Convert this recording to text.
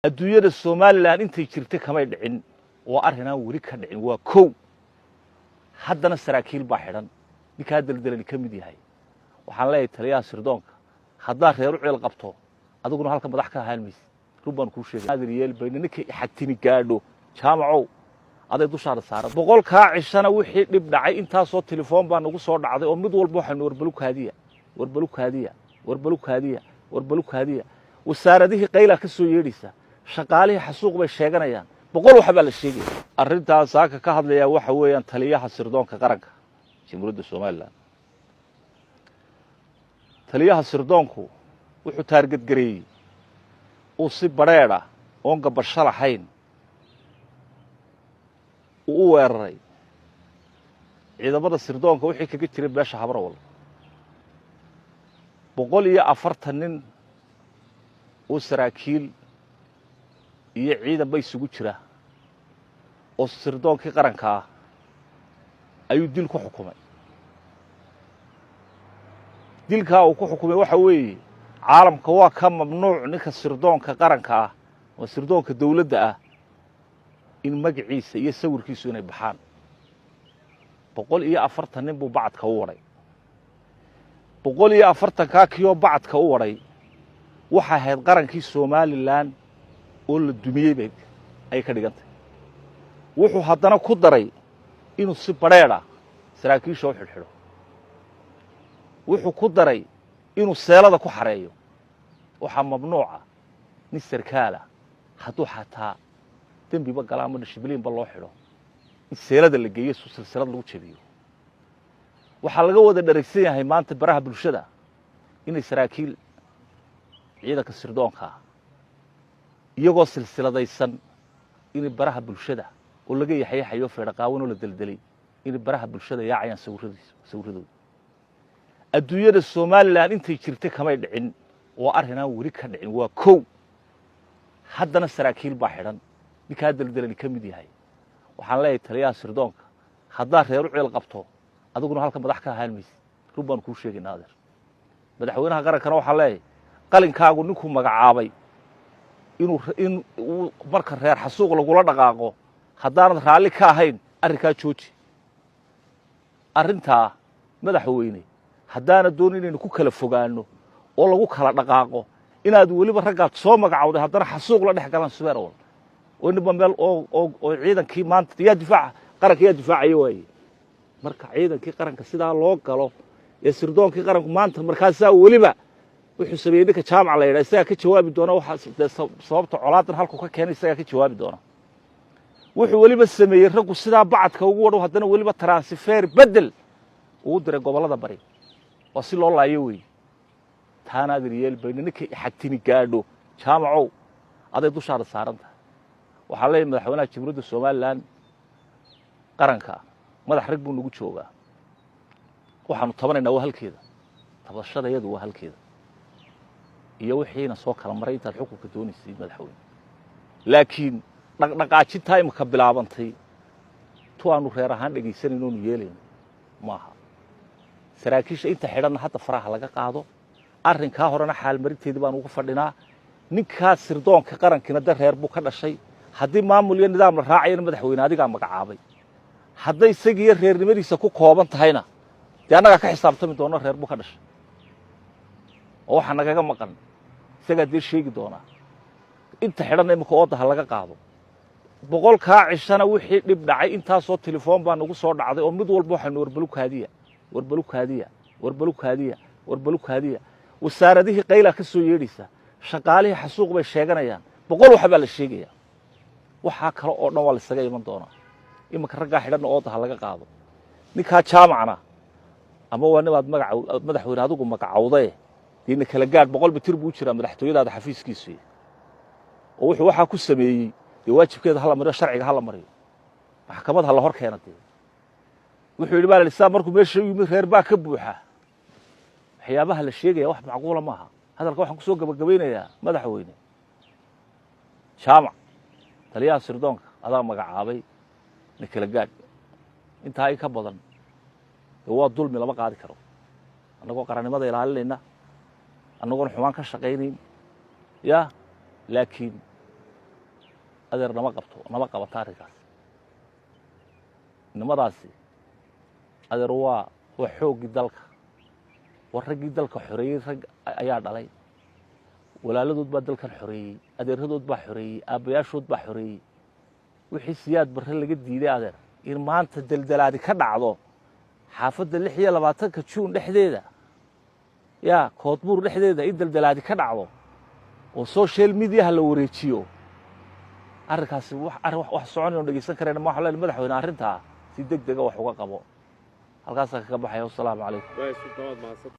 Adduunyada Somaliland intay jirtay kamay dhicin. Waa arrin aan weli ka dhicin, waa kow. Haddana saraakiil baa xidhan, ninkaa Deldelani ka mid yahay. Waxaan leeyahay taliyaha sirdoonka, haddaad reer u ceel qabto, adiguna halka madax ka ahaan maysid. Run baan kuu sheegay, aadan yeel bayna ninkay xagtini gaadho. Jaamacow, aday dushaada saaran. 100-kaa cishana wixii dhib dhacay, intaasoo telefoon baa nagu soo dhacday oo mid walba waxaynu warbalu kaadiya, warbalu kaadiya, warbalu kaadiya, warbalu kaadiya. Wasaaradihii qaylaa ka soo yeedhaysa, shaqaalihii xasuuq bay sheeganayaan, 100 waxa baa la sheegaya. Arrintaas saaka ka hadlayaa waxa weeyaan taliyaha sirdoonka qaranka Jamhuuriyadda Somaliland. Taliyaha sirdoonku wuxuu target gareeyey uu si badrheedha oon gabasho lahayn uu u weeraray ciidamada sirdoonka wixii kaga jiray beesha Habrawal. 140 nin oo saraakiil iyo ciidan ba isugu jira oo sirdoonkii qaranka ah ayuu dil ku xukumay. Dilkaa uu ku xukumay waxa weeye, caalamka waa ka mamnuuc ninka sirdoonka qaranka ah oo sirdoonka dawladda ah in magaciisa iyo sawirkiisu inay baxaan. 140 nin buu bacadka u wadhay. 140-kaa kiyoo bacadka u wadhay waxay ahayd qarankii Somaliland oo la dumiyey bay ay ka dhigantay. Wuxuu haddana ku daray inuu si badrheedha saraakiisha u xidhxidho. Wuxuu ku daray inuu seelada ku xareeyo. Waxaa mamnuuca nin sarkaala hadduu xataa dembiba gala ama discipline-ba loo xidho in seelada la geeyo su silsilad lagu jabiyo. Waxaa laga wada dharagsan yahay maanta baraha bulshada inay saraakiil ciidanka sirdoonkaa iyagoo silsiladaysan inay baraha bulshada oo laga yaxyaxayo, feedhaqaawan oo la deldelay, inay baraha bulshada yaacayaan sawiradiis, sawiradooda. Adduunyada Somaliland intay jirtay kamay dhicin. Waa arrin aan weli ka dhicin, waa kow. Haddana saraakiil baa xidhan, ninkaa Deldelani ka mid yahay. Waxaan leeyahay taliyaha sirdoonka, haddaad reer u ceel qabto, adiguna halka madax ka ahaan maysid. Run baan kuu sheegaynaa, adeer. Madaxweynaha qarankana waxaan leeyahay, qalinkaagu ninkuu magacaabay inuu in uu marka reer xasuuq lagula dhaqaaqo, haddaanad raalli ka ahayn arrinkaa jooji arrintaa. Madaxweyne, haddaanad doon inaynu ku kala fogaanno oo lagu kala dhaqaaqo, inaad weliba raggaad soo magacawday haddana xasuuq la dhex galaan subeerwal oo ninba meel oo ciidankii maanta yaa difaaca qaranka, yaa difaacaya waaye. Marka ciidankii qaranka sidaa loo galo ee sirdoonkii qaranku maanta, markaasaa weliba wuxuu sameeyey ninka Jaamac la yidhaha, isagaa ka jawaabi doona. Waxaa dee sababta colaadan halku ka keenay isagaa ka jawaabi doona. Wuxuu weliba sameeyey raggu sidaa bacadka ugu wadhow, haddana weliba transfer, bedel ugu diray gobollada bari oo si loo laayo weeye. Taana adan yeel bayno ninkay xagtini gaadho. Jaamacow, aday dushaada saaran tahay. Waxaan leeyahay madaxweynaha Jamhuuriyadda Somaliland, qaranka madax rag buu nagu joogaa. Waxaanu tabanaynaa waa halkeeda, tabashadayadu waa halkeeda iyo wixiina soo kala maray intaad xukunka doonaysay, madaxweyne. Laakiin dhaqdhaqaajintaa imika bilaabantay tu aanu reer ahaan dhegaysanayno oonu yeelayno maaha. Saraakiisha inta xidhanna hadda faraha laga qaado. Arrinkaa horena xaalmarinteedii baan uga fadhinaa. Ninkaa sirdoonka qarankiina da reer buu ka dhashay. Haddii maamul iyo nidaam la raacayana, madaxweyne, adigaa magacaabay. Hadday isagiiyo reernimadiisa ku kooban tahayna, dee annagaa ka xisaabtami doono. Reer buu ka dhashay oo waxaa nagaga maqan isagaa dee sheegi doonaa. Inta xidhanna imika ooda ha laga qaado. 100-kaa cishana wixii dhib dhacay, intaasoo telefoon baa nagu soo dhacday oo mid walba waxaynu warbalu kaadiya, warbalu kaadiya, warbalu kaadiya, warbalu kaadiya. Wasaaradihii qaylaa ka soo yeedhaysa, shaqaalihii xasuuq bay sheeganayaan, 100 waxa baa la sheegaya. Waxaa kale oo dhan waa la isaga iman doonaa. Iminka raggaa xidhanna ooda ha laga qaado. Ninkaa Jaamacna ama waa nimaad magaca, madaxweyne, adigu magacawdae deena kala gaadh. 100 mitir buu jiraa madaxtooyadaada xafiiskiisu. Oo wuxuu waxaa ku sameeyey dee waajibkeeda hala mariyo, sharciga hala mariyo, maxkamad ha la hor keena. Dee wuxuu yidhi baa la saa markuu meesha u yimid, reer baa ka buuxa. Waxyaabaha la sheegaya wax macquula maaha. Hadalka waxaan kusoo gabagabaynayaa, madaxweyne, Jaamac taliyaha sirdoonka adaa magacaabay, na kala gaadh. Intaa in ka badan dee waa dulmi, lama qaadi karo. Annagoo qarannimada ilaalinayna, annagoon xumaan ka shaqaynayn ya, laakiin Adeer, nama qabto, nama qabato arrinkaas. Nimadaasi, adeer, waa xooggii dalka, waa raggii dalka xoreeyey. Rag ayaa dhalay, walaaladood baa dalkan xoreeyey, adeeradood baa xoreeyey, aabbayaashood baa xoreeyey. Wixii Siyaad Barre laga diiday, adeer, in maanta deldelaadi ka dhacdo xaafadda 26-ka Juun dhexdeeda, yaa Koodbuur dhexdeeda in deldelaadi ka dhacdo oo social mediaha la wareejiyo, arrinkaasi wax arrin wax soconayno dhegeysan karayna ma. Waxaan leenahay, madaxweyne, arrintaa si deg dega wax uga qabo. Halkaasaan kaga baxaya. Wasalaamu calaykum. Waay, Sultan, waad mahadsan.